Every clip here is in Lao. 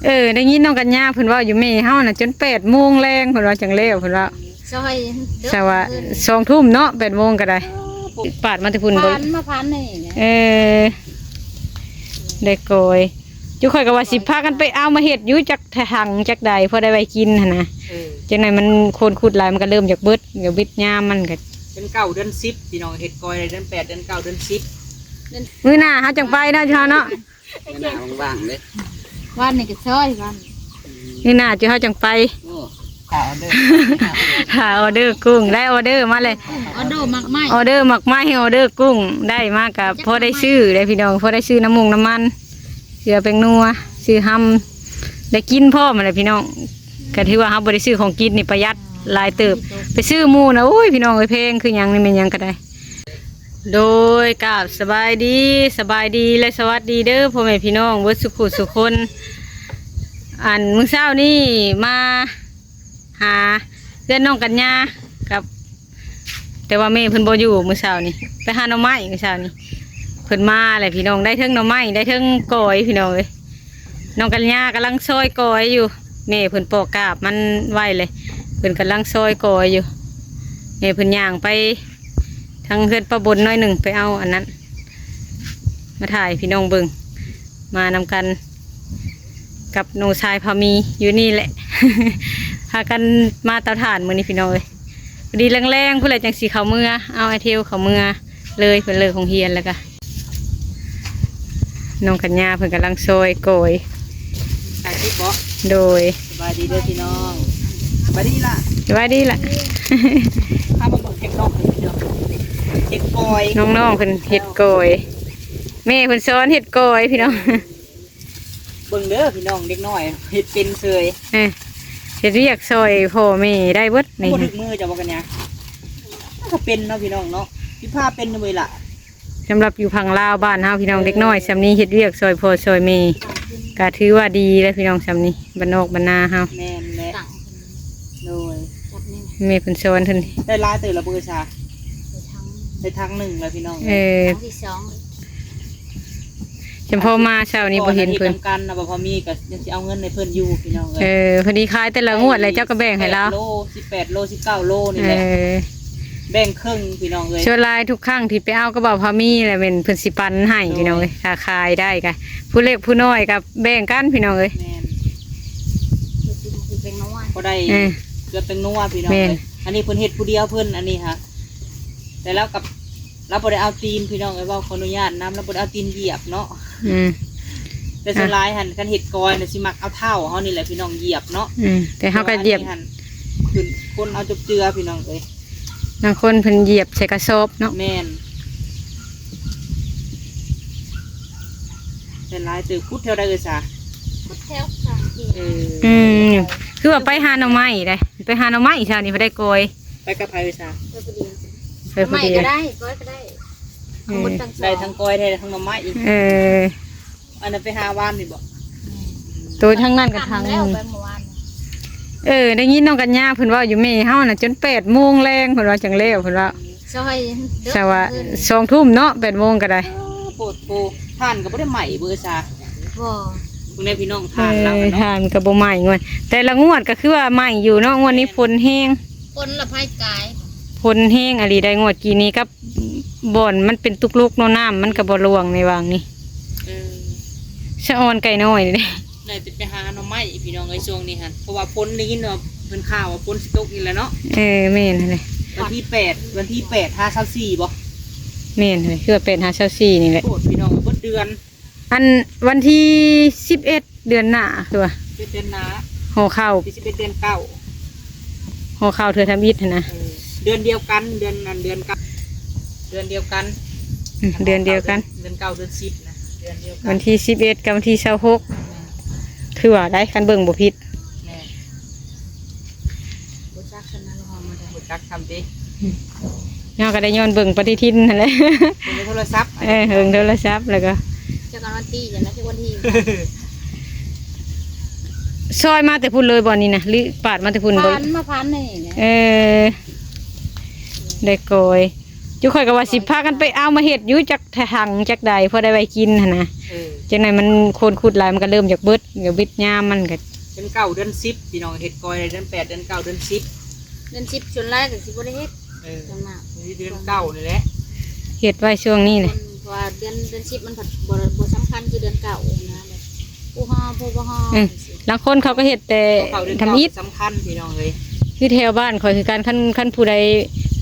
ເອີ ໄດ້ຍິນນ້ອງກັນຍາເພິ່ນເວົ້າຢູ່ ແມ່ເຮົານະຈົນແປດໂມງແລງ ເພິ່ນວ່າຈັ່ງແລ້ວ ເພິ່ນວ່າ ຊອຍເດີ ສະວ່າ ເພິ່ນ ສອງທຸ່ມເນາະ ແປດໂມງກໍໄດ້ ເອີ ປາດມາແຕ່ພຸ້ນ ຜ່ານມາຜ່ານນີ້ນະ ເອີ ໄດ້ກອຍ ຈຸຂ້ອຍກໍວ່າຊິພາກັນໄປເອົາມາເຮັດຢູ່ ຈັກຖັງຈັກໃດ ພໍໄດ້ໄວ້ກິນຫັ້ນນະ ເອີ ຈັ່ງໃດມັນຄົນຂຸດຫຼາຍ ມັນກໍເລີ່ມຢາກເບິດ ກໍບິດຍາມມັນກໍ ເດືອນເກົ້າເດືອນສິບ ພີ່ນ້ອງ ເຮັດກອຍເດືອນແປດເດືອນເກົ້າເດືອນສິບ ມື້ໜ້າເຮົາຈັ່ງໄປເນາະ ເຈົ້າເນາະ. ເວລາວ່າງໆເດ້ ວານນີ້ກໍຊອຍ ວານ ມື້ໜ້າເຈົ້າເຮົາຈັ່ງໄປ ໂອ້ ຖ້າອອເດີ ຖ້າອອເດີກຸ້ງ ໄດ້ອອເດີມາເລີຍ ອອເດີໝາກໄມ້ ອອເດີໝາກໄມ້ ອອເດີກຸ້ງ ໄດ້ມາກໍພໍໄດ້ຊື້ເດ້ພີ່ນ້ອງ ພໍໄດ້ຊື້ນ້ຳມົງນ້ຳມັນ ເກືອແປ້ງນົວ ຊື້ຮຳ ໄດ້ກິນພ້ອມຫັ້ນແຫຼະພີ່ນ້ອງ ກໍຖືວ່າເຮົາບໍ່ໄດ້ຊື້ຂອງກິນນີ້ປະຢັດຫຼາຍເຕີບ ໄປຊື້ໝູ່ນະ ໂອ້ຍ ພີ່ນ້ອງເອີຍ ແພງຄືຫຍັງນີ້ ແມ່ນຫຍັງກໍໄດ້. ໂດຍ ກາບສະບາຍດີ ສະບາຍດີ ແລະ ສະຫວັດດີເດີພໍ່ແມ່ພີ່ນ້ອງເບິດສຸຂູສຸຄົນ ອັນ ມື້ເຊົ້ານີ້ມາຫາເຮືອນນ້ອງກັນຍາກັບ ແຕ່ວ່າແມ່ເພິ່ນບໍ່ຢູ່ມື້ເຊົ້ານີ້ ໄປຫາໜໍ່ໄມ້ມື້ເຊົ້ານີ້ ເພິ່ນມາແຫຼະພີ່ນ້ອງ ໄດ້ເທິງໜໍ່ໄມ້ ໄດ້ເທິງກອຍ ພີ່ນ້ອງເອີຍ. ນ້ອງກັນຍາກຳລັງຊອຍກອຍຢູ່ ແມ່ເພິ່ນປອກກາບມັນໄວ້ເລີຍ ເພິ່ນກຳລັງຊອຍກອຍຢູ່ ແມ່ເພິ່ນຍ່າງໄປທາງເຮືອນປ້າບົນໜ້ອຍໜຶ່ງ ໄປເອົາອັນນັ້ນ ມາຖ່າຍໃຫ້ພີ່ນ້ອງເບິ່ງ ມານຳກັນກັບນ້ອງຊາຍພາມີຢູ່ນີ້ແຫຼະ ພາກັນມາເຕົາຖ່ານມື້ນີ້ພີ່ນ້ອງເອີຍ ພໍດີແລງໆພຸ້ນແຫຼະ ຈັ່ງຊິເຂົ້າເມືອ ເອົາອ້າຍເທວເຂົ້າເມືອ ເລີຍ ເພິ່ນເລີກໂຮງຮຽນແລ້ວກະ ນ້ອງກັນຍາເພິ່ນກຳລັງຊອຍກອຍ ຖ່າຍຄລິບບໍ? ໂດຍ ສະບາຍດີເດີພີ່ນ້ອງ ສະບາຍດີລະ ສະບາຍດີລະ ພາມາເບິ່ງເດັກນ້ອງເພິ່ນເຮັດກອຍ ນ້ອງໆເພິ່ນເຮັດກອຍ ແມ່ເພິ່ນສອນເຮັດກອຍພີ່ນ້ອງ ເບິ່ງເດີພີ່ນ້ອງ ເດັກນ້ອຍເຮັດເປັນເຊີຍ ເອີ ເຮັດວຽກຊ່ອຍພໍ່ແມ່ໄດ້ເບິດນີ້ ບໍ່ຖືກມືເຈົ້າບໍ່ກັນຍາ ມັນກໍເປັນເນາະພີ່ນ້ອງເນາະ ຊິພາເປັນຢູ່ເວີຍລະ ສຳລັບຢູ່ຝັ່ງລາວບ້ານເຮົາພີ່ນ້ອງ ເອີ ເດັກນ້ອຍສ່ຳນີ້ເຮັດວຽກຊ່ອຍພໍ່ຊ່ອຍແມ່ ກໍຖືວ່າດີແລ້ວພີ່ນ້ອງ ສ່ຳນີ້ບ້ານນອກບ້ານນາເຮົາ ແມ່ນແຫຼະ ໂດຍ ແມ່ເພິ່ນສອນເພິ່ນ ໄດ້ຫຼາຍເຕີບລະບໍ່ຊາ ໄດ້ຖັງໜຶ່ງແລ້ວພີ່ນ້ອງ ເອີ ຖັງທີສອງ ຈຳພໍມາເຊົ້ານີ້ບໍ່ເຫັນເພິ່ນ ນຳກັນນະ ບໍ່ພໍມີກໍຍັງຊິເອົາເງິນໃຫ້ເພິ່ນຢູ່ພີ່ນ້ອງເອີຍ ເອີ ພໍດີຂາຍແຕ່ລະງວດແຫຼະ ເຈົ້າກໍແບ່ງໃຫ້ລາວ ໂລ ສິບແປດໂລ ສິບເກົ້າໂລນີ້ແຫຼະ ເອີ ແບ່ງເຄິ່ງພີ່ນ້ອງເອີຍ ສ່ວນຫຼາຍທຸກຄັ້ງທີ່ໄປເອົາກັບບ່າວພາມີແຫຼະ ແມ່ນເພິ່ນຊິປັນໃຫ້ພີ່ນ້ອງເອີຍ ຖ້າຂາຍໄດ້ກໍຜູ້ເລັກຜູ້ນ້ອຍກໍແບ່ງກັນພີ່ນ້ອງເອີຍ ແມ່ນ ພໍໄດ້ ເອີ ເກືອບແປ້ງນົວພີ່ນ້ອງເອີຍ ອັນນີ້ເພິ່ນເຮັດຜູ້ດຽວເພິ່ນ ອັນນີ້ຫາ ແຕ່ລາວກັບ ລາວບໍ່ໄດ້ເອົາຕີນພີ່ນ້ອງເອີຍ ເວົ້າຂໍອະນຸຍາດນຳ ລາວບໍ່ໄດ້ເອົາຕີນຢຽບເນາະ ອືມ ແຕ່ສ່ວນຫຼາຍຫັ້ນ ຄັນເຮັດກອຍນະຊິມັກເອົາເທົ້າເຮົານີ້ແຫຼະພີ່ນ້ອງຢຽບເນາະ ອືມ ແຕ່ເຮົາກໍຢຽບ ແຕ່ວ່າອັນນີ້ຫັ້ນ ຄືຄົນເອົາຈົບເຈືອພີ່ນ້ອງເອີຍ ບາງຄົນເພິ່ນຢຽບໃສ່ກະສອບເນາະ ແມ່ນ ແມ່ນຫຼາຍເຕີບ ຂຸດແຖວໃດເອີຍສາ ຂຸດແຖວສາມ ເອີ ອືມ ຄືວ່າໄປຫາໜໍ່ໄມ້ໄດ໋ ໄປຫາໜໍ່ໄມ້ເຊົ້ານີ້ ບໍ່ໄດ້ກອຍ ໄປກັບໃຜເອີຍສາ ໄປຜູ້ດຽວ ໄປຜູ້ດຽວ ໜໍ່ໄມ້ກໍໄດ້ ກອຍກໍໄດ້ ເອີ ໄດ້ທັງກອຍ ໄດ້ທັງໜໍ່ໄມ້ອີກ ເອີ ອັນນັ້ນໄປຫາວານນີ້ບໍ? ແມ່ນ ໂຕທາງນັ້ນກໍທາງ ແລ້ວໄປເມື່ອວານ ເອີ ໄດ້ຍິນນ້ອງກັນຍາເພິ່ນເວົ້າຢູ່ ແມ່ເຮົານະຈົນແປດໂມງແລງ ເພິ່ນວ່າຈັ່ງແລ້ວ ເພິ່ນວ່າ ຊອຍເດີ ສະວ່າ ເພິ່ນ ສອງທຸ່ມເນາະ ແປດໂມງກໍໄດ້ ໂອ້ ໂພດໂພ ຖ່ານກໍບໍ່ໄດ້ໄໝ້ເບີຊາ ບໍ່ ເບິ່ງແດ່ພີ່ນ້ອງ ເອີ ຖ່ານລາວນະ ຖ່ານກໍບໍ່ໄໝ້ງວດ ແຕ່ລະງວດກໍຄືວ່າໄໝ້ຢູ່ເນາະ ງວດນີ້ຝົນແຮງ ຝົນລະໄພກາຍ ຝົນແຮງອີ່ຫຼີໄດ໋ ງວດກີ້ນີ້ກັບ ບ່ອນມັນເປັນຕຸກລຸກເນາະ ນ້ຳມັນກໍບໍ່ລ່ວງໃນຫວ່າງນີ້ ເອີ ສະອອນໄກ່ນ້ອຍນີ້ເດ້ ໄດ້ແຕ່ໄປຫາໜໍ່ໄມ້ພີ່ນ້ອງເອີຍ ຊ່ວງນີ້ຫັ້ນ ເພາະວ່າຝົນ ໄດ້ຍິນວ່າເພິ່ນຂ່າວວ່າຝົນຊິຕົກອີກແລ້ວເນາະ ເອີ ແມ່ນຫັ້ນແຫຼະ ວັນທີແປດ ວັນທີແປດຫາຊາວສີ່ບໍ? ແມ່ນເລີຍ ຄືວ່າແປດຫາຊາວສີ່ນີ້ແຫຼະ ໂພດພີ່ນ້ອງ ເບິດເດືອນ ອັນວັນທີສິບເອັດ ເດືອນໜ້າຄືວ່າ ເດືອນໜ້າ ຫໍ່ເຂົ້າ ທີສິບເອັດ ເດືອນເກົ້າ ຫໍ່ເຂົ້າເທື່ອທຳອິດຫັ້ນນະ ເອີ ເດືອນດຽວກັນ ເດືອນນັ້ນ ເດືອນກັນ ເດືອນດຽວກັນ ອືມ ເດືອນດຽວກັນ ເດືອນເກົ້າ ເດືອນສິບນະ ເດືອນດຽວກັນ ວັນທີສິບເອັດກັບວັນທີຊາວຫົກ ແມ່ນ ຄືວ່າໄດ໋ ຄັນເບິ່ງບໍ່ຜິດ ແມ່ນ ບໍ່ຈັກຊັ້ນນະ ເຮົາບໍ່ໄດ້ ບໍ່ຈັກຊ້ຳຕິ ເຮົາກໍໄດ້ຍ້ອນເບິ່ງປະຕິທິນຫັ້ນແຫຼະ ເບິ່ງໃນໂທລະສັບ ເອີ ເບິ່ງໂທລະສັບ ແລ້ວກໍຈັກວັນທີ ຈັ່ງນັ້ນຈັກວັນທີ ຊອຍມາແຕ່ພຸ້ນເລີຍບໍ່ນີ້ນະ ຫຼືປາດມາແຕ່ພຸ້ນບໍ່? ຜ່ານມາຜ່ານນີ້ແຫຼະ ເອີ ໄດ້ກອຍ ຈຸຂ້ອຍກໍວ່າຊິພາກັນໄປເອົາມາເຮັດຢູ່ ຈັກຖັງຈັກໃດ ພໍໄດ້ໄວ້ກິນຫັ້ນນະ ເອີ ຈັ່ງໃດມັນຄົນຂຸດຫຼາຍ ມັນກໍເລີ່ມຢາກເບິດ ຢາກບິດຍາມມັນກໍ ເດືອນເກົ້າເດືອນສິບ ພີ່ນ້ອງ ເຮັດກ້ອຍເດືອນແປດເດືອນເກົ້າເດືອນສິບ ເດືອນສິບສ່ວນຫຼາຍກໍຊິບໍ່ໄດ້ເຮັດ. ເອີ ສ່ວນມາກເດືອນເກົ້ານີ້ແຫຼະ ເຮັດໄວ້ຊ່ວງນີ້ແຫຼະ ເພາະວ່າເດືອນ ເດືອນສິບມັນພັດບໍ່ ບໍ່ສຳຄັນຄືເດືອນເກົ້ານະ ແບບຜູ້ຫໍ່ຜູ້ບໍ່ຫໍ່ ອືມ ຈັ່ງຊີ້ ລາງຄົນເຂົາກໍເຮັດແຕ່ທຳອິດ ສຳຄັນພີ່ນ້ອງເອີຍ ຄືແຖວບ້ານຂ້ອຍຄືກັນ ຄັນ ຄັນຜູ້ໃດ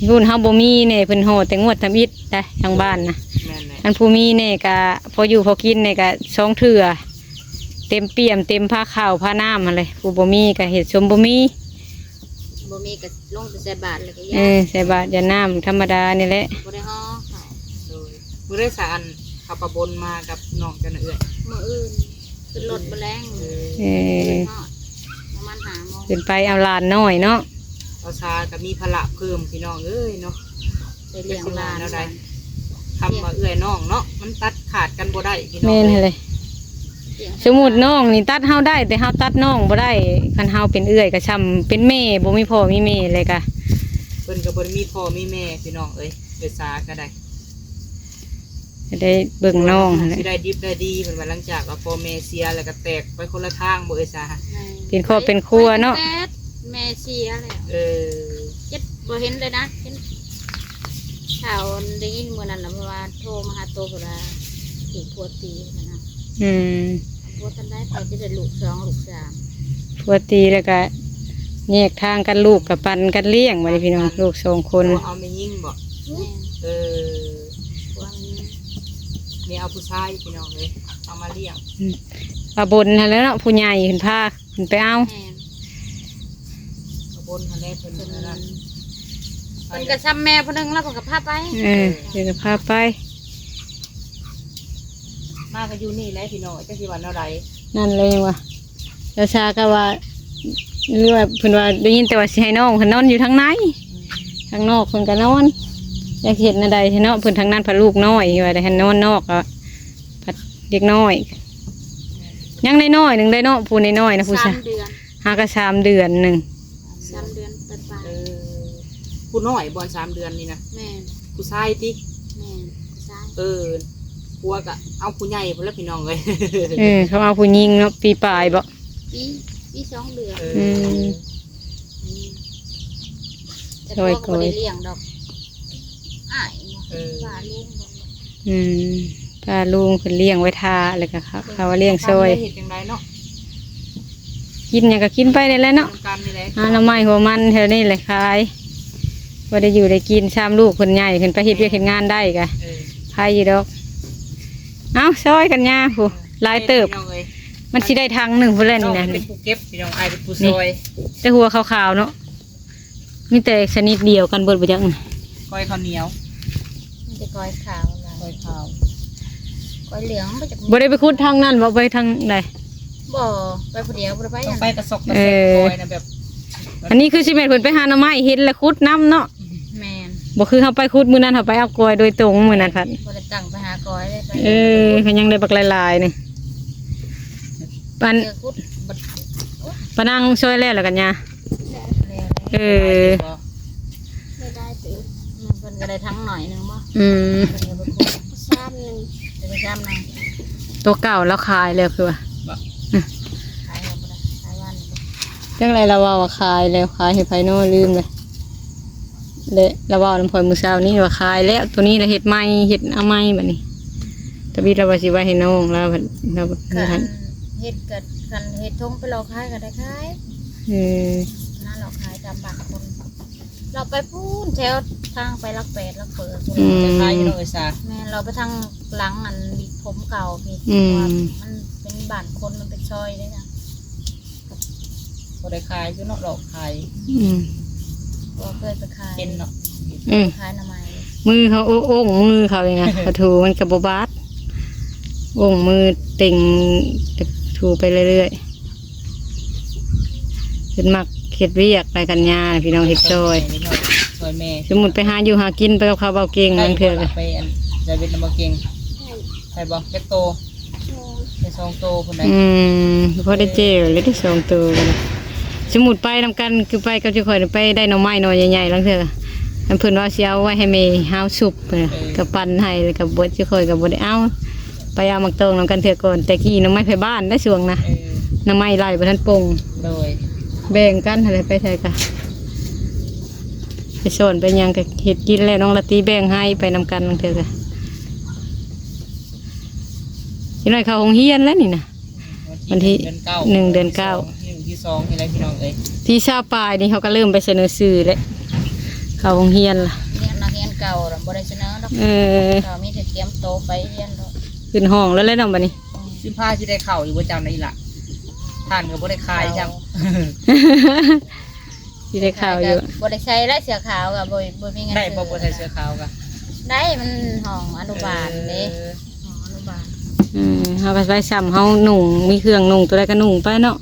ລຸ້ນເຮົາບໍ່ມີແດ່ ເພິ່ນຫໍ່ແຕ່ງວດທຳອິດໄດ໋ ທາງບ້ານນະ ແມ່ນແຫຼະ ຄັນຜູ້ມີແດ່ກໍພໍຢູ່ພໍກິນແດ່ກໍສອງເທື່ອ ເຕັມປ່ຽມເຕັມພາເຂົ້າພານ້ຳຫັ້ນແຫຼະ ຜູ້ບໍ່ມີກໍເຮັດສົມບໍ່ມີ ບໍ່ມີກໍລົງໄປໃສ່ບາດແລ້ວກໍຢາ ເອີ ໃສ່ບາດຢານ້ຳທຳມະດານີ້ແຫຼະ ບໍ່ໄດ້ຫໍ່ເຂົ້າ. ໂດຍ ມື້ໃດສະ ອັນ ເຂົາປະບົນມາກັບນ້ອງເຈົ້ານະເອື້ອຍ? ມື້ອື່ນ ຂຶ້ນລົດມື້ແລງ ເອີ ເອີ ຮອດປະມານຫ້າໂມງ ເພິ່ນໄປເອົາຫຼານນ້ອຍເນາະ ເອົາສາກໍມີພາລະເພີ່ມ ພີ່ນ້ອງເອີຍເນາະ ໄປລ້ຽງຫຼານ ແນວໃດ ຄຳວ່າເອື້ອຍນ້ອງເນາະ ມັນຕັດຂາດກັນບໍ່ໄດ້ພີ່ນ້ອງ ແມ່ນຫັ້ນແຫຼະ ສະມຸດນ້ອງນີ້ຕັດເຮົາໄດ້ ແຕ່ເຮົາຕັດນ້ອງບໍ່ໄດ້ ຄັນເຮົາເປັນເອື້ອຍກໍຊ່ຳເປັນແມ່ ບໍ່ມີພໍ່ມີແມ່ແລ້ວກະ ເພິ່ນກໍບໍ່ໄດ້ມີພໍ່ມີແມ່ພີ່ນ້ອງເອີຍ ເອື້ອຍສາກໍໄດ້ ກໍໄດ້ເບິ່ງນ້ອງຫັ້ນແຫຼະ ຊິໄດ້ດິບໄດ້ດີ ເພິ່ນວ່າຫຼັງຈາກວ່າພໍ່ແມ່ເສຍແລ້ວກໍແຕກໄປຄົນລະທາງບໍ່ ເອື້ອຍສາ ເປັນຄອບເປັນຄົວເນາະ ແມ່ເສຍແລ້ວ ເອີ ເຈັດ ບໍ່ເຫັນເລີຍນະ ເຫັນຂ່າວໄດ້ຍິນມື້ນັ້ນນະ ເພາະວ່າໂທມາຫາໂຕ ເພິ່ນວ່າຖືກຜົວຕີຫັ້ນນະ ອືມ ຜົວທັນໄດ້ ເຂົາຈະໄດ້ລູກສອງລູກສາມ ຜົວຕີແລ້ວກະແຍກທາງກັນ ລູກກະປັນກັນລ້ຽງ ບັດນີ້ພີ່ນ້ອງ ລູກສອງຄົນ ເອົາແມ່ຍິງບໍ? ແມ່ນ ເອີ ຜົວແມ່ຍິງ ແມ່ເອົາຜູ້ຊາຍພີ່ນ້ອງເອີຍ ເອົາມາລ້ຽງ ອືມ ປາບົນຫັ້ນແຫຼະເນາະ ຜູ້ໃຫຍ່ເພິ່ນພາ ເພິ່ນໄປເອົາ ແມ່ນ ຂະບົນຫັ້ນແຫຼະ ເພິ່ນ ເພິ່ນ ອັນນັ້ນ ເພິ່ນກໍຊ່ຳແມ່ຜູ້ໜຶ່ງແລ້ວ ເພິ່ນກໍພາໄປ ເອີ ເພິ່ນກໍພາໄປ ມາກໍຢູ່ນີ້ແຫຼະພີ່ນ້ອງ ຈັກຊິວ່າແນວໃດ ນັ້ນແຫຼະຫຍັງວ່າ ລາຊາກໍວ່າ ຫຼືວ່າເພິ່ນວ່າໄດ້ຍິນແຕ່ວ່າຊິໃຫ້ນ້ອງເພິ່ນນອນຢູ່ທາງໃນ ອືມ ທາງນອກເພິ່ນກໍນອນ ຈັກເຮັດແນວໃດເນາະ ເພິ່ນທາງນັ້ນພັດລູກນ້ອຍ ວ່າໄດ້ໃຫ້ນອນນອກ ກໍພັດເດັກນ້ອຍ ຍັງນ້ອຍໆໜຶ່ງໄດ໋ເນາະ ຜູ້ນ້ອຍໆນະ ຜູ້ຊາຍ ສາມເດືອນ ຫາກໍສາມເດືອນໜຶ່ງ ສາມເດືອນປາຍໆ ເອີ ຜູ້ນ້ອຍບໍ່ ສາມເດືອນນີ້ນະ ແມ່ນ ຜູ້ຊາຍຕິ ແມ່ນ ຜູ້ຊາຍ ເອີ ຜົວກໍເອົາຜູ້ໃຫຍ່ພຸ້ນແຫຼະພີ່ນ້ອງເອີຍ ເອີ ເຂົາເອົາຜູ້ຍິງເນາະ ປີປາຍບໍ່ ປີ ປີສອງເດືອນ ເອີ ອືມ ອືມ ແຕ່ ຊ່ອຍ ຜົວກໍບໍ່ໄດ້ລ້ຽງດອກ ອ້າຍ ເອີ ວ່າລຸງ ອືມ ພາລຸງເພິ່ນລ້ຽງໄວ້ຖ້າ ແລ້ວກໍເຂົາ ເຂົາວ່າລ້ຽງຊ່ອຍ ເຮັດຈັ່ງໃດເນາະ ກິນຫຍັງກໍກິນໄປນີ້ແຫຼະເນາະ ນຳກັນນີ້ແຫຼະ ຫາໜໍ່ໄມ້ຫົວມັນແຖວນີ້ແຫຼະຂາຍ ພໍໄດ້ຢູ່ໄດ້ກິນ ຊ່ຳລູກເພິ່ນໃຫຍ່ຂຶ້ນໄປເຮັດວຽກເຮັດງານໄດ້ກະ ເອີ ໃຄຢູ່ດອກ ເອົ້າ ຊ່ອຍກັນຍ່າຜູ້ ເອີ ຫຼາຍເຕີບ ພີ່ນ້ອງເອີຍ ມັນຊິໄດ້ຖັງໜຶ່ງພຸ້ນແຫຼະນີ້ນະ ນ້ອງເປັນຜູ້ເກັບ ພີ່ນ້ອງ ອ້າຍເປັນຜູ້ຊ່ອຍ ແຕ່ຫົວຂາວໆເນາະ ມີແຕ່ຊະນິດດຽວກັນເບິດບໍ່ຈັກ ກ້ອຍເຂົ້າໜຽວ ມີແຕ່ກ້ອຍຂາວ ກ້ອຍຂາວ ກ້ອຍເຫຼືອງບໍ່ຈັກ ບໍ່ໄດ້ໄປຂຸດທາງນັ້ນບໍ່ ໄປທາງໃດ ບໍ່ ໄປຜູ້ດຽວ ບໍ່ໄດ້ໄປ ຕ້ອງໄປກະຊອກກະແຊກ ເອີ ກ້ອຍນະແບບ ອັນນີ້ຄືຊິແມ່ນເພິ່ນໄປຫາໜໍ່ໄມ້ ເຫັນແລ້ວຂຸດນຳເນາະ ແມ່ນ ບໍ່ຄືເຮົາໄປຂຸດມື້ນັ້ນ ເຮົາໄປເອົາກ້ອຍໂດຍຕົງມື້ນັ້ນພັດ ບໍ່ໄດ້ຕັ້ງໄປຫາກ້ອຍເລີຍ ເອີ ເຂົາຍັງໄດ້ບັກຫຼາຍໆນີ້ ປານ ເອີ ຂຸດ ປານາງຊ່ອຍແລ້ວລະກັນຍາ ແລ້ວ ເອີ ໄດ້ເຕີບ ອືມ ເພິ່ນກໍໄດ້ທັງໜ້ອຍໜຶ່ງບໍ່ ອືມ ເພິ່ນກໍໄປຂຸດຊາມໜຶ່ງ ໄດ້ຊາມໜຶ່ງ ຕົວເກົ່າລາວຂາຍແລ້ວຄືວ່າ ບໍ່ ອືມ ຂາຍແລ້ວບໍ່ໄດ້ ຂາຍວ່ານີ້ບໍ່ ຈັ່ງໃດລາວເວົ້າວ່າຂາຍແລ້ວ ຂາຍໃຫ້ໃຜນໍ ລືມເລີຍ ແລະລາວເວົ້ານຳຂ້ອຍມື້ເຊົ້ານີ້ວ່າຂາຍແລ້ວ ໂຕນີ້ລະເຮັດໃໝ່ ເຮັດເອົາໃໝ່ບັດນີ້ ທຳອິດລາວວ່າຊິໄວ້ໃຫ້ນ້ອງລາວ ລາວບໍ່ໃຫ້ ເຮັດກໍ ຄັນເຮັດຖົງໄປເລາະຂາຍກໍໄດ້ຂາຍ ເອີ ນະ ເລາະຂາຍຕາມບ້ານຄົນ ເລາະໄປພຸ້ນແຖວທາງໄປຫຼັກແປດຫຼັກເປີດ ອືມ ໄປຂາຍຢູ່ເນາະເອື້ອຍສາ ແມ່ນ ເລາະໄປທາງຫຼັງອັນວິກຜົມເກົ່າພີ້ ອືມ ເພາະວ່າມັນເປັນບ້ານຄົນ ມັນເປັນຊອຍເດ້ນະ ບໍ່ໄດ້ຂາຍຢູ່ເນາະ ເລາະຂາຍ ອືມ ບໍ່ເຄີຍໄປຂາຍ ເຫັນເນາະ ອືມ ຂາຍໜໍ່ໄມ້ ມືເຂົາໂອ້ງ ໂອ້ງມືເຂົາເອງນະ ເຂົາຖູມັນກໍບໍ່ບາດ ໂອ້ງມືເຕັງ ຖູໄປເລື້ອຍໆ ເພິ່ນມັກເຮັດວຽກນະກັນຍາ ພີ່ນ້ອງເຮັດຊ່ອຍ ຊ່ອຍແມ່ ສົມມຸດໄປຫາຢູ່ຫາກິນ ໄປກັບເຂົາເບົາເກັ່ງ ບາງເທື່ອກໍໄປອັນໃສ່ເບັດນຳເບົາເກັ່ງ ໄດ້ບໍ່ ຈັກໂຕ ໄດ້ສອງໂຕພຸ້ນໃດ ອືມ ພໍໄດ້ແຈ່ວແລ້ວໄດ້ສອງໂຕ ສົມມຸດໄປນຳກັນ ຄືໄປກັບເຈົ້າຂ້ອຍໄປໄດ້ໜໍ່ໄມ້ໜໍ່ໃຫຍ່ໆ ລາງເທື່ອ ອັນເພິ່ນວ່າຊິເອົາໄວ້ໃຫ້ແມ່ຫາວສຸບ ເອີ ກໍປັ່ນໃຫ້ ແລ້ວກໍເບິດ ເຈົ້າຂ້ອຍກໍບໍ່ໄດ້ເອົາ ໄປເອົາໝາກຕອງນຳກັນເທື່ອກ່ອນ. ແຕ່ກີ້ໜໍ່ໄມ້ໄຜບ້ານໄດ້ຊ່ວງນະ ເອີ ໜໍ່ໄມ້ໄລ່ບໍ່ທັນປົ່ງ. ໂດຍ ແບ່ງກັນຫັ້ນແຫຼະ ໄປໃສກະ ໄປສອນໄປຫຍັງກະເຮັດກິນແລ້ວ. ນ້ອງລາຕີແບ່ງໃຫ້ໄປນຳກັນ ບາງເທື່ອກະ ຈັກໜ້ອຍເຂົ້າໂຮງຮຽນແລ້ວນີ້ນະ. ວັນທີ ວັນທີໜຶ່ງ ເດືອນເກົ້າ ທີສອງນີ້ແຫຼະພີ່ນ້ອງເອີຍ. ທີຊາວປາຍນີ້ເຮົາກະເລີ່ມໄປສະເໜີຊື່ແລ້ວ ເຂົ້າໂຮງຮຽນລະ. ຮຽນນັກຮຽນເກົ່າລະບໍ່ໄດ້ສະເໜີດອກ. ເອີ ເຂົາມີແຕ່ກຽມໂຕໄປຮຽນດອກ. ຂຶ້ນຫ້ອງແລ້ວແຫຼະເນາະບາດນີ້. ອືມ ຊິພາຊິໄດ້ເຂົ້າຢູ່ບໍ່ເຈົ້ານະອີ່ຫຼ້າ? ທ່ານກະບໍ່ໄດ້ຂາຍຊ້ຳ. ຊິໄດ້ເຂົ້າຢູ່ ບໍ່ໄດ້ໃສ່ລະເສື້ອຂາວກະບໍ່ ບໍ່ມີເງິນ. ໄດ້ບໍ່ ຊື້ ບໍ່ໃສ່ເສື້ອຂາວກະ? ໄດ້ ມັນຫ້ອງອະນຸບານເດ້. ເອີ ຫ້ອງອະນຸບານ. ອືມ ເຮົາກະໄປຊ້ຳເຮົານຸ່ງ ມີເຄື່ອງນຸ່ງໂຕໃດກະນຸ່ງໄປເນາະ.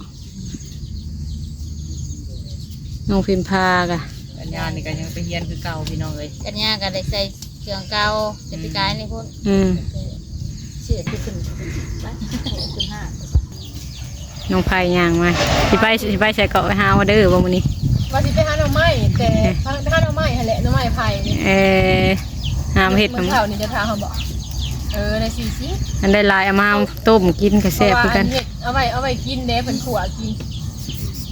ນ້ອງພິມພາກະ ກັນຍານີ້ກະຍັງໄປຮຽນຄືເກົ່າພີ່ນ້ອງເອີຍ. ກັນຍາກະໄດ້ໃສ່ເຄື່ອງເກົ່າ ແຕ່ປີກາຍນີ້ພຸ້ນ. ອືມ ຊື້ໄປຂຶ້ນ ໄປຂຶ້ນຫ້າງ. ນ້ອງໄພຍ່າງມາ ຊິໄປ ຊິໄປໃສເກາະ? ໄປຫາອໍເດີບໍ່ມື້ນີ້? ວ່າຊິໄປຫາໜໍ່ໄມ້ ແຕ່ ເອີ ຫາໜໍ່ໄມ້ຫັ້ນແຫຼະ ໜໍ່ໄມ້ໄຜ່ນີ້. ເອີ ຫາມາເຮັດ ມື້ເຊົ້ານີ້ຈະຖາມເຮົາບໍ່? ເອີ ໄດ້ສີ່ສິບ ອັນໄດ້ຫຼາຍເອົາມາຕົ້ມກິນກະແຊບຄືກັນ. ເພາະວ່າອັນເຮັດເອົາໄວ້ ເອົາໄວ້ກິນເດ້ ເພິ່ນຂົ້ວກິນ.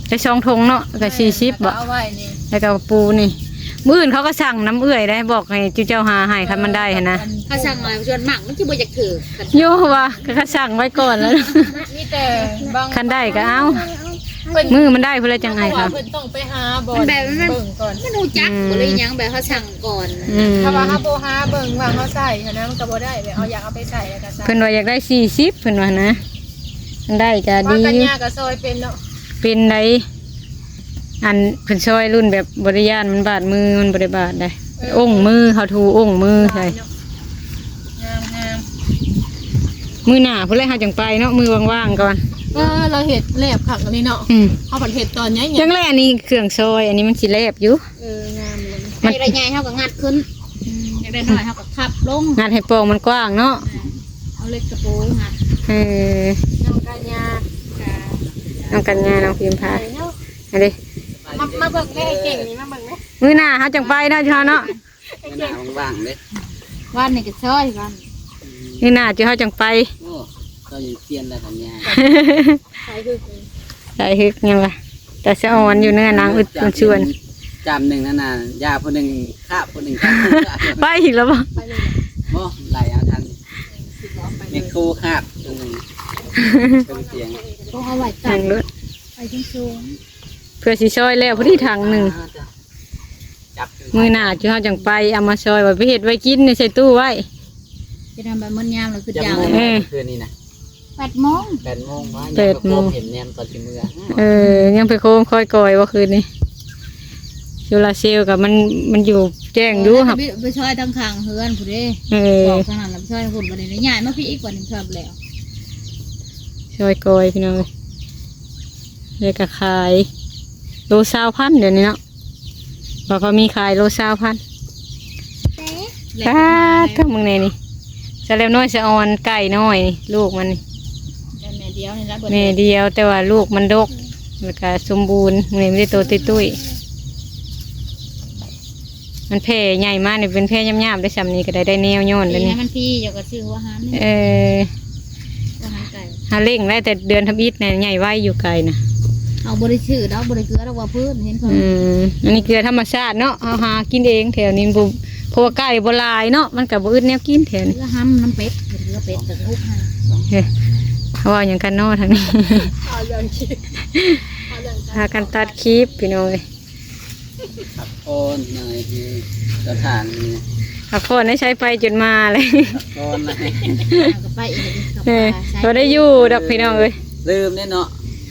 ໄດ້ສອງຖົງເນາະ ກະສີ່ສິບບໍ່? ເອົາໄວ້ນີ້ ແລ້ວກະປູນີ້ ມື້ອື່ນເຂົາກະສັ່ງນຳເອື້ອຍໄດ໋ ບອກໃຫ້ຈຸເຈົ້າຫາໃຫ້ ຄັນມັນໄດ້ຫັ້ນນະ. ເຂົາສັ່ງມາສ່ວນມາກມັນຊິບໍ່ຢາກຖືກ. ໂຍວ່າ ກະສັ່ງໄວ້ກ່ອນແລ້ວ ມີແຕ່ບາງ ຄັນໄດ້ກະເອົາ ມື້ມັນໄດ້ພຸ້ນລະຈັ່ງໃຫ້ເຂົາ. ເພິ່ນຕ້ອງໄປຫາບ່ອນ ມັນແບບມັນ ເບິ່ງກ່ອນ ມັນຮູ້ຈັກ ອືມ ບໍ່ໄດ້ຫຍັງ ແບບເຮົາສັ່ງກ່ອນ. ອືມ ຖ້າວ່າເຮົາບໍ່ຫາເບິ່ງວ່າເຮົາໃສ່ຫັ້ນນະ ມັນກະບໍ່ໄດ້ ແບບເຮົາຢາກເອົາໄປໃສ່ແລ້ວກະໃສ່. ເພິ່ນວ່າຢາກໄດ້ສີ່ສິບ ເພິ່ນວ່ານະ. ມັນໄດ້ກະດີ ວ່າກັນຍາກະຊ່ອຍເປັນເນາະ. ເປັນໃດ໋ ອັນເພິ່ນຊ່ອຍລຸ້ນແບບບໍ່ໄດ້ຢ້ານມັນບາດມື ມັນບໍ່ໄດ້ບາດໃດ໋. ເອີ ອົ້ງມື ເຂົາຖູອົ້ງມືໃສ່. ງາມໆ ມື້ໜ້າພຸ້ນແຫຼະເຮົາຈັ່ງໄປເນາະ ມື້ວ່າງໆກ່ອນ. ເອີ ລາວເຮັດແລບຄັກອີ່ຫຼີເນາະ. ອືມ ເຮົາພັດເຮັດຕອນໃຫຍ່ໆ ຈັ່ງແລ ອັນນີ້ເຄື່ອງຊອຍ ອັນນີ້ມັນຊິແລບຢູ່. ເອີ ງາມເລີຍ ໄປລະໃຫຍ່ເຮົາກະງັດຂຶ້ນ. ອືມ ຢາກໄດ້ໜ້ອຍເຮົາກະພັບລົງ ງັດໃຫ້ປ່ອງມັນກວ້າງເນາະ. ເອີ ເອົາເຫຼັກຕະປູງັດ. ເອີ ນ້ອງກັນຍາ ນ້ອງກັນຍາ ນ້ອງພິມພາ ອັນນີ້ ມາ ມາເບິ່ງແດ່ ເກັ່ງນີ້ ມາເບິ່ງແດ່. ມື້ໜ້າເຮົາຈັ່ງໄປເນາະ ເຮົາເນາະ ມື້ໜ້າວ່າງໆເດ້. ວານນີ້ກະຊອຍ ວານ ມື້ໜ້າຈຸເຮົາຈັ່ງໄປ. ໂອ້ ເຂົາຍັງປ່ຽນແລ້ວກັນຍາ ສາຍຮຶກ ສາຍຮຶກຫຍັງວະ ຕາສະອອນຢູ່ເນື້ອໜັງອຶດຊວນ. ຈາມໜຶ່ງນັ້ນນະ ຢາຜູ້ໜຶ່ງຄາບ ຜູ້ໜຶ່ງຄາບ ໄປອີກແລ້ວບໍ່? ບໍ່ ໄລ່ເອົາທັນ ແມ່ຄູຄາບຕົງໜຶ່ງ ເປັນສຽງ ຕ້ອງເອົາໄວ້ຕາກ ໄປສູງໆ ເພື່ອຊິຊອຍແລ້ວພໍດີຖັງໜຶ່ງ. ມື້ໜ້າຈຸເຮົາຈັ່ງໄປເອົາມາຊອຍ ວ່າໄປເຮັດໄວ້ກິນໃສ່ຕູ້ໄວ້. ຈະທຳແບບໝົດຍາມແລ້ວຄືຢາວ. ເອີ ຄືນນີ້ນະ ແປດໂມງ ແປດໂມງມາ ແປດໂມງ ເຫັນແນມຕອນຊິເມືອ. ເອີ ຍັງໄປໂຄມຄອຍກ່ອຍບໍ່ຄືນນີ້? ໂຊລາເຊວກະມັນ ມັນຢູ່ແຈ້ງຢູ່ ໄປຊອຍທາງຂ້າງເຮືອນພຸ້ນເດ້. ເອີ ບອກທາງນັ້ນລະໄປຊອຍທາງພຸ້ນ ບາດນີ້ຍ້າຍມາພີ້ອີກ ກວ່ານີ້ຊອຍບໍ່ແລ້ວ. ຊອຍກ່ອຍພີ່ນ້ອງເອີຍ ແລ້ວກະຂາຍ ໂລຊາວພັນ ດຽວນີ້ເນາະ. ວ່າເຂົາມີຂາຍໂລຊາວພັນ. ປາດໂທ້ ເບິ່ງແດ່ນີ້ ສະແລ້ວນ້ອຍສະອອນ ໄກ່ນ້ອຍນີ້ ລູກມັນນີ້ ແມ່ດຽວນີ້ລະ ແມ່ດຽວ ແຕ່ວ່າລູກມັນດົກ ແລ້ວກະສົມບູນ. ມື້ນີ້ມີແຕ່ໂຕຕຸ້ຍໆ. ມັນແຜ່ໃຫຍ່ມານີ້ ເປັນແຜ່ຫຍາບໆ ໄດ້ຊ່ຳນີ້ກະໄດ້ ໄດ້ແນວຍ້ອນແລ້ວນີ້. ໃຫ້ມັນພີ້ ເຈົ້າກະຊື້ຫົວຫັນ. ເອີ ຫົວຫັນໄກ່ ຫາເລັ່ງໄດ້ແຕ່ເດືອນທຳອິດນະ ໃຫຍ່ໄວຢູ່ໄກ່ນະ. ເຮົາບໍ່ໄດ້ຊື້ດອກ ບໍ່ໄດ້ເກືອດອກ ວ່າພື້ນເຫັນເຂົາ. ອືມ ອັນນີ້ເກືອທຳມະຊາດເນາະ ເຮົາຫາກິນເອງແຖວນີ້. ບໍ່ ເພາະວ່າໄກ່ບໍ່ຫຼາຍເນາະ ມັນກະບໍ່ອຶດແນວກິນແຖວນີ້. ເກືອຫຳນຳເປັດ ເກືອເປັດກະທຸກໃຫ້. ເອີ ເວົ້າຫຍັງກັນເນາະທາງນີ້? ເອົາເລື່ອງຄລິບ ເອົາເລື່ອງ ພາກັນຕັດຄລິບພີ່ນ້ອງເອີຍ. ພັກຜ່ອນໜ້ອຍ ສະຖານນີ້ ພັກຜ່ອນໃນໃຊ້ໄປຈົນມາເລີຍ ພັກຜ່ອນໜ້ອຍ ເຮົາກະໄປອີກ. ເອີ ບໍ່ໄດ້ຢູ່ດອກພີ່ນ້ອງເອີຍ ລືມເດ້ເນາະ.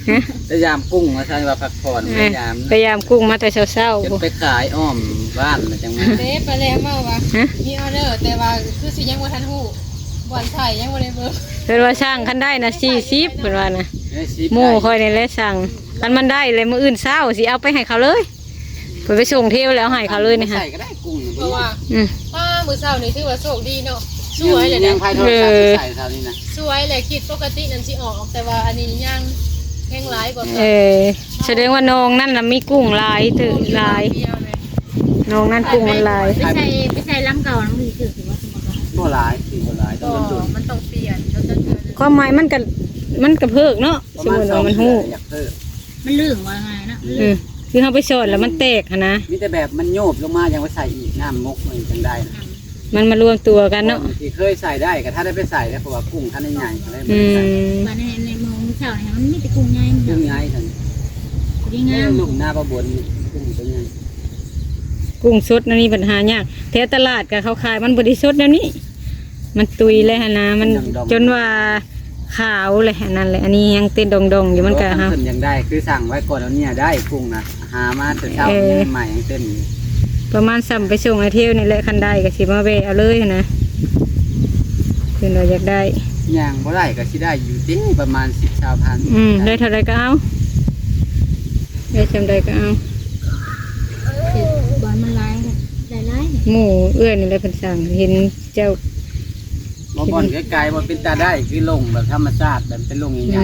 ຮະ ໄປຢາມກຸ້ງວ່າຊັ້ນ ວ່າພັກຜ່ອນ ເອີ ໄປຢາມ ໄປຢາມກຸ້ງມາແຕ່ເຊົ້າໆ ຈົນໄປຂາຍອ້ອມບ້ານແລ້ວຈັ່ງມາ. ເດ້ ໄປແລ້ວເວົ້າວ່າ ຮະ ມີອໍເດີ ແຕ່ວ່າຄືຊິຍັງບໍ່ທັນຮູ້ບ່ອນໃສ່ ຍັງບໍ່ໄດ້ເບິ່ງ. ເພິ່ນວ່າສັ່ງຄັນໄດ້ນະສີ່ສິບ ເພິ່ນວ່ານະ. ເອີ ສິບ ໝູ່ຂ້ອຍນີ້ແຫຼະສັ່ງ ຄັນມັນໄດ້ແລ້ວມື້ອື່ນເຊົ້າຊິເອົາໄປໃຫ້ເຂົາເລີຍ. ເພິ່ນໄປສົ່ງເທວແລ້ວໃຫ້ເຂົາເລີຍນີ້ ໃສ່ ຫັ້ນ ກະໄດ້ກຸ້ງນີ້ ເພາະວ່າ ອືມ ປ້າ ມື້ເຊົ້ານີ້ຖືວ່າໂຊກດີເນາະ ສວຍເລີຍ ຍັງ ເນາະ ໃຜໂທລະສັບ ເອີ ໃສ່ເຊົ້ານີ້ນະ ສວຍແຫຼະ. ຄິດປົກກະຕິນັ້ນຊິອອກ ແຕ່ວ່າອັນນີ້ຍັງແຮງຫຼາຍກວ່າ. ເອີ ສະແດງວ່າໜອງນັ້ນລະມີກຸ້ງຫຼາຍ ຖືກຫຼາຍ ໜອງນັ້ນກຸ້ງມັນຫຼາຍ. ໄປໃສ່ ໄປໃສ່ລຳເກົ່ານະ ມັນຖືກ ບໍ່ຫຼາຍ ຖືກບໍ່ຫຼາຍ ຕ້ອງດົນໆ ມັນຕ້ອງປ່ຽນ ມັນ ຄວາມໝາຍມັນກະ ມັນກະເພິກເນາະ ສົມມຸດວ່າມັນຮູ້ ມັນເລິ້ງວ່າງ່າຍເນາະ ອືມ ຄືເຮົາໄປສອນແລ້ວມັນແຕກຫັ້ນນະ ມີແຕ່ແບບມັນໂຍບລົງມາ ຍັງໄປໃສ່ອີກ ນ້ຳມົກມັນຈັ່ງໄດ້ນະ ມັນມາລວມຕົວກັນເນາະ ທີ່ເຄີຍໃສ່ໄດ້ກະຖ້າໄດ້ໄປໃສ່ແລ້ວ ເພາະວ່າກຸ້ງທັນໄດ້ໃຫຍ່ ກໍເລີຍບໍ່ໄດ້ໃສ່ ອືມ ບາດໃນ ໃນມື້ເຊົ້ານີ້ມັນມີແຕ່ກຸ້ງໃຫຍ່ ກຸ້ງໃຫຍ່ຊັ້ນ ພໍດີງາມ ເອີ ລຸ່ມນາປາບົນ ກຸ້ງຕົວໃຫຍ່ ກຸ້ງສົດແນວນີ້ບັດຫາຍາກ ແຖວຕະຫຼາດກະເຂົາຂາຍ ມັນບໍ່ໄດ້ສົດແນວນີ້ ມັນຕຸຍແລ້ວຫັ້ນນະ ມັນ ມັນດອງໆ ຈົນວ່າຂາວແຫຼະ ອັນນັ້ນແຫຼະ ອັນນີ້ຍັງເຕັນດອງໆຢູ່ ມັນກະ ໂອ້ ຄັນເພິ່ນຢາກໄດ້ ຄືສັ່ງໄວ້ກ່ອນ ອັນນີ້ໄດ້ກຸ້ງນະ ຫາມາແຕ່ເຊົ້າ ເອີ ຍັງໃໝ່ຍັງເຕັມຢູ່ ປະມານສ່ຳໄປສົ່ງໄອ້ເທວນີ້ແຫຼະ ຄັນໄດ້ກະຊິມາແວ່ເອົາເລີຍຫັ້ນນະ ເພິ່ນວ່າຢາກໄດ້ ຍ່າງບໍ່ໄດ້ກະຊິໄດ້ຢູ່ຕິ ປະມານສິບ ຊາວພັນ ອືມ ໄດ້ເທົ່າໃດກະເອົາ ໄດ້ສ່ຳໃດກະເອົາ ບາດມັນຫຼາຍ ຫຼາຍໆ ໝູ່ເອື້ອຍນີ້ແຫຼະເພິ່ນສັ່ງ ເຫັນ ເຈົ້າ ບໍ່ ບ່ອນໄກໆ ບໍ່ເປັນຕາໄດ້ ຄືລົງແບບທຳມະຊາດ ແບບເປັນລົງໃຫຍ່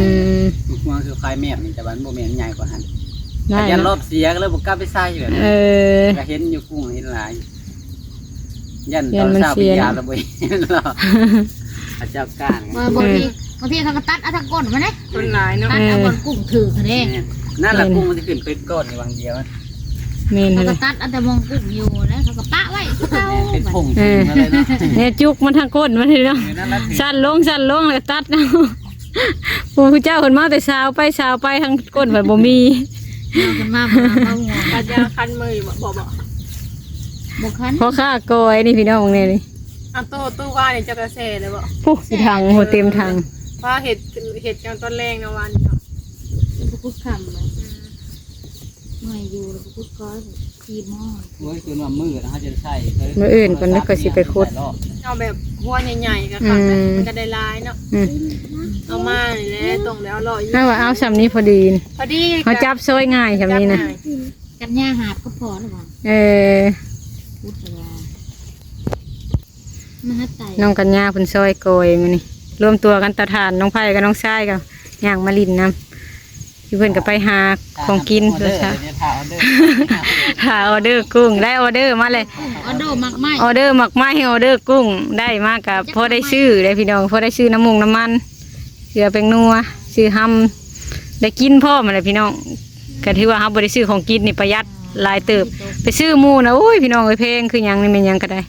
ໆ ອືມ ມັນຄວນຄືຄາຍແມບນີ້ ແຕ່ວ່າມັນບໍ່ແມ່ນໃຫຍ່ກວ່າຫັ້ນ ໄດ້ ຢ້ານ ເນາະ ລອບເສຍ ກໍເລີຍບໍ່ກັບໄປໃສ່ແບບ ເອີ ກໍເຫັນຢູ່ກຸ້ງເຫັນຫຼາຍ ຢ້ານ ຢ້ານມັນເສຍ ຕອນເຊົ້າໄປຢາມແລ້ວບໍ່ເຫັນລອກ ເຂົາເຈົ້າກ້ານ ວ່າບໍ່ ເອີ ທີ່ ບາງທີເຂົາກໍຕັດເອົາທາງກົ້ນມັນເດ້ ຄົນຫຼາຍເນາະ ຕັດເອົາ ເອີ ບ່ອນກຸ້ງຖືກຫັ້ນເດ້ ແມ່ນ ນັ້ນລະ ແມ່ນ ກຸ້ງມັນຊິຂຶ້ນເປັນກ້ອນຢູ່ຫວ່າງດຽວ ແມ່ນ ເຂົາກໍຕັດເອົາແຕ່ບ່ອນກຸ້ງຢູ່ ແລ້ວເຂົາກໍປະໄວ້ຄືເກົ່າ ແມ່ນ ເປັນຜົງ ເອີ ມາເລີຍເນາະ ແນວຈຸກມັນທາງກົ້ນມັນເດ້ເນາະ ເອີ ນັ້ນລະ ສັ້ນລົງ ສັ້ນລົງ ແລ້ວຕັດເອົາ ຜູ້ເຈົ້າເພິ່ນມາແຕ່ເຊົ້າໄປ ເຊົ້າໄປ ທາງກົ້ນເພິ່ນບໍ່ມີ ເອົາຂຶ້ນມາບໍ່ເອົາຫົວ ປັດຍາຄັນມືຢູ່ບໍ່? ບໍ່ ບໍ່ ບໍ່ຄັນ ພໍ່ຄ້າກ້ອຍນີ້ພີ່ນ້ອງເບິ່ງແດ່ນີ້ ອັນໂຕ ໂຕວ່ານີ້ເຈົ້າກະແຊ່ແລ້ວບໍ່? ໂອ້ ເຕັມຖັງ ໂອ້ ເຕັມຖັງ ວ່າເຮັດ ເຮັດຫຍັງຕອນແລງເນາະ ວ່ານີ້ເນາະ ບໍ່ຄຸດຄຳ ອືມ ເມື່ອຍຢູ່ແລ້ວບໍ່ຄຸດກ້ອຍ ທີ່ໝໍ້ ໂອ້ຍ ຄືວ່າມື້ນະ ເຮົາຈະໃສ່ ມື້ອື່ນເພິ່ນກໍຊິໄປຂຸດ ເອົາແບບຫົວໃຫຍ່ໆ ກໍ ອືມ ຄັກນະ ມັນກໍໄດ້ຫຼາຍເນາະ ອືມ ເອົາມານີ້ແຫຼະ ຕ້ອງໄດ້ເອົາເລາະຢູ່ ເຮົາວ່າເອົາຊ່ຳນີ້ພໍດີ ພໍດີ ເຮົາຈັບຊອຍງ່າຍຊ່ຳນີ້ນະ ຈັບງ່າຍ ກັນຍາຫາບກໍພໍແລ້ວວ່າ ເອີ ພຸດແລ້ວວ່າ ມາຫາໄຕ ນ້ອງກັນຍາເພິ່ນຊອຍກ້ອຍມື້ນີ້ ລວມຕົວກັນ ຕາທ່ານ ນ້ອງໄພກັບນ້ອງຊາຍກໍຍ່າງມາຫຼິ້ນນຳ ຢູ່ເພິ່ນກໍໄປຫາຂອງກິນ ຖ້າອອເດີ ຖ້າອອເດີ ຖ້າອອເດີກຸ້ງ ໄດ້ອອເດີມາແລ້ວ ອອເດີໝາກໄມ້ ອອເດີໝາກໄມ້ ອອເດີກຸ້ງ ໄດ້ມາກໍພໍໄດ້ຊື້ເດ້ພີ່ນ້ອງ ພໍໄດ້ຊື້ນ້ຳມົງນ້ຳມັນ ເກືອແປ້ງນົວ ຊື້ຮຳ ໄດ້ກິນພ້ອມຫັ້ນແຫຼະພີ່ນ້ອງ ກໍຖືວ່າເຮົາບໍ່ໄດ້ຊື້ຂອງກິນນີ້ປະຢັດຫຼາຍເຕີບ ໄປຊື້ໝູ່ນະ ໂອ້ຍ ພີ່ນ້ອງເອີຍ ແພງຄືຫຍັງນີ້ ແມ່ນຫຍັງກໍໄດ້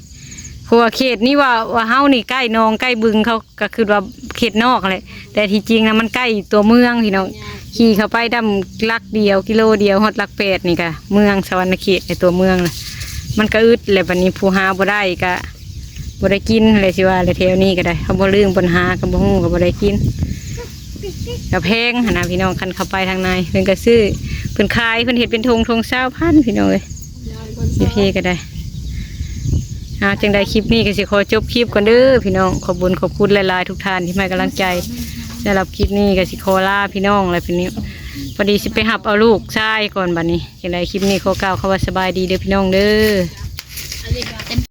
ເພາະວ່າເຂດນີ້ວ່າ ວ່າເຮົານີ້ໃກ້ໜອງໃກ້ບຶງ ເຂົາກໍຄິດວ່າເຂດນອກຫັ້ນແຫຼະ ແຕ່ທີ່ຈິງນະມັນໃກ້ຕົວເມືອງພີ່ນ້ອງ ຂີ່ເຂົ້າໄປດຳຫຼັກດຽວ ກິໂລດຽວ ຮອດຫຼັກແປດນີ້ກໍເມືອງສະຫວັນນະເຂດ ໃນຕົວເມືອງນະ ມັນກໍອຶດແຫຼະ ບັດນີ້ຜູ້ຫາບໍ່ໄດ້ກໍ ບໍ່ໄດ້ກິນແຫຼະ ຊິວ່າແຫຼະ ແຖວນີ້ກໍໄດ້ ເຮົາບໍ່ລຶ້ງ ບໍ່ຫາກໍບໍ່ຮູ້ ກໍບໍ່ໄດ້ກິນ ກໍແພງຫັ້ນນະພີ່ນ້ອງ ຄັນເຂົ້າໄປທາງໃນ ເພິ່ນກໍຊື້ ເພິ່ນຂາຍ ເພິ່ນເຮັດເປັນຖົງ ຖົງຊາວພັນ ພີ່ນ້ອງເອີຍ ຢູ່ພີ້ກໍໄດ້ ເອົາ ຈັ່ງໃດຄລິບນີ້ກໍຊິຂໍຈົບຄລິບກ່ອນເດີພີ່ນ້ອງ ຂອບບຸນຂອບຄຸນຫຼາຍໆ ທຸກທ່ານທີ່ໃຫ້ກຳລັງໃຈ ສຳລັບຄລິບນີ້ກໍຊິຂໍລາພີ່ນ້ອງແລ້ວ ບັດນີ້ພໍດີຊິໄປຮັບເອົາລູກຊາຍກ່ອນ ບັດນີ້ ຈັ່ງໃດຄລິບນີ້ຂໍກ່າວຄຳວ່າສະບາຍດີເດີພີ່ນ້ອງເດີ.